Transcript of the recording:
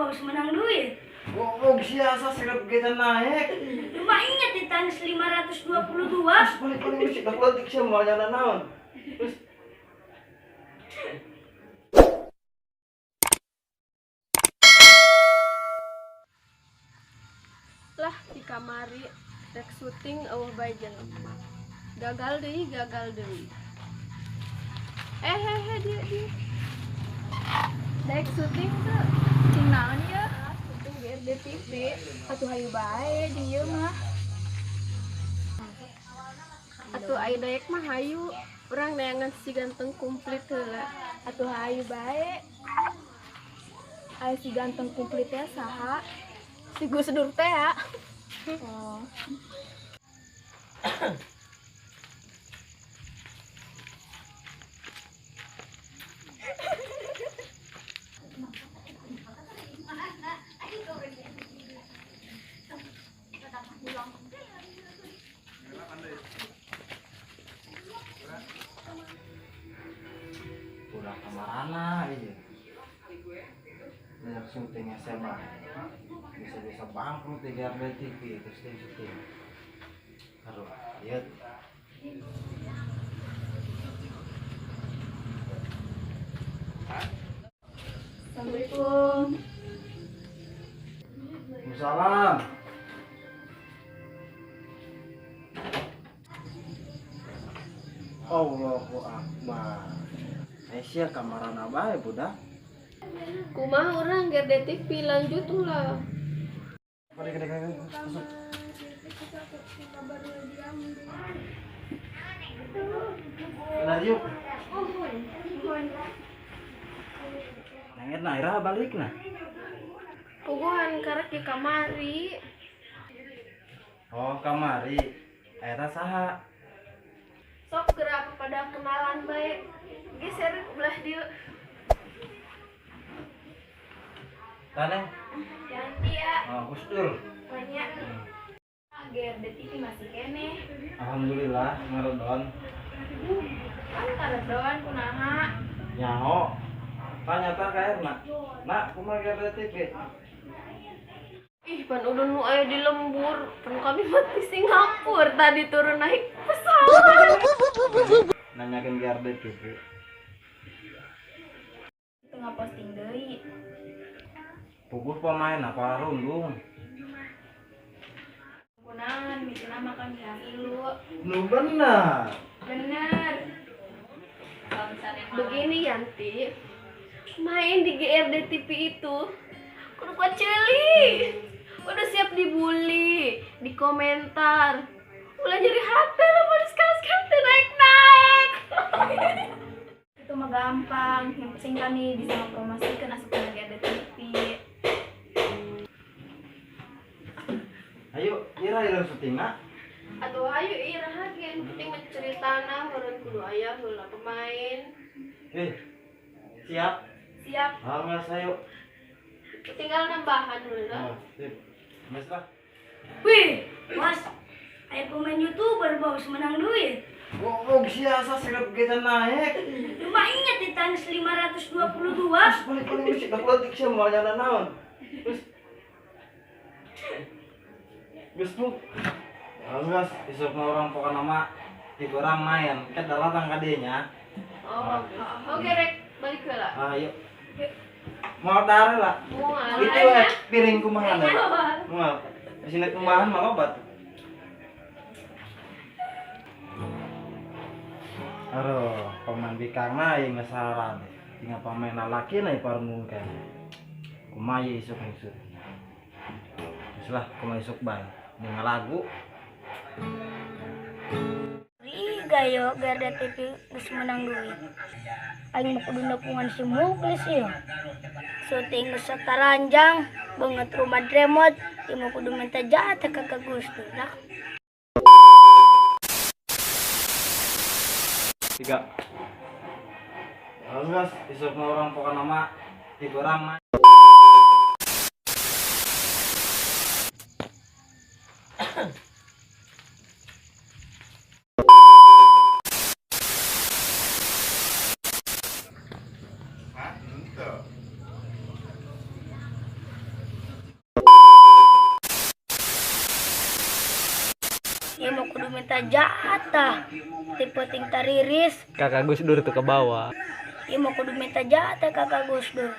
bos menang duit. Goblok sia asa sirap kita naik. Lumayan di tanah 522. Terus balik-balik geus dak leutik sia moal nyana naon. Terus lah di kamari rek syuting eueuh bae jelema. Gagal deui, gagal deui. Eh eh eh dia dia. Daek syuting teu? Cing naon ieu? Syuting GRD TV. Atuh hayu bae jeung ieu mah. Atuh aya daek mah hayu. Urang neangan si ganteng komplit heula. Atuh hayu bae. Aya si ganteng komplit teh saha? Si Gus Dur teh ya. Oh. Udah kamarana ieu. Banyak syuting SMA. Bisa-bisa bangkrut di GRD TV terus di syuting. Aduh, lihat. Assalamualaikum. Waalaikumsalam. Allahu Akbar. Aisyah kamarana bae budak. Kumaha urang GRD TV lanjut ulah. Balik balik masuk. Benar yuk. Nenget nah ira balik nah. Puguhan karek di kamari. Oh, kamari. Eta saha? Sok gerak pada kenalan bae. Geser belah dieu. Taneng. Ganti ya. Oh, Gus Dur. Banyak. GRD TV masih keneh. Alhamdulillah, ngaredon. Kan karedon kunaha? Nyaho. Tanya ta ka Erna. Nak, kumaha GRD TV? Ih, pan udah nu aya di lembur. Pan kami mah di Singapura tadi turun naik pesawat. Nanyakeun GRD TV. Itu ngaposting deui. Puguh pemain apa rundung? Kunaon mikirna makan yang ilu. Nu bener. Bener. Kalau misalnya Begini Yanti, main di GRD TV itu kudu kuat ceuli. Udah siap dibully, di komentar. Ulah nyeri hati lah pada sekali-sekali teh naik-naik. Itu mah gampang, yang penting kami bisa mempromosikan asupan GRD TV. Ayo, ira ira syutingna. Atau ayo iraha ge nu penting mah ceritana heureun kudu aya heula pemain. Eh, siap. Siap. Ah, geus ayo. Tinggal nambahan heula. Oh, sip. Geus lah. Wih, Mas, aya pemain YouTuber bos menang duit. Goblok sia asa sirap kita naik. Lumayan di tanah 522. Terus balik-balik geus dak leutik sia moal nyana naon. Terus geus bu. Geus isuk mah urang pokona mah ti urang main, ke daratang ka dieu nya. Oh, oke rek balik heula. Ah, ayo. Mau dare lah. Moal. Itu piring kumaha deui? Moal. Di sini kumbahan mah loba tuh. Aduh, pemain bikangna ieu geus sarade. Tinggal pemain lalaki na parung keneh. Kumaha ieu isuk isuk. Geus lah, kumaha isuk bae. Ningal lagu. Riga yo GRD TV geus menang duit. Aing mah kudu nepungan si Muklis ieu. Syuting geus sataranjang, banget rumah remote, ieu mah kudu minta jatah ka Kak Gus Dur lah. 3. Geus isuk mah urang pokona mah ti urang mah. Ieu mah kudu minta jatah. Ti peuting tariris. Kakak Gus Dur tuh ke bawah. Ieu mah kudu minta jatah Kakak Gus Dur.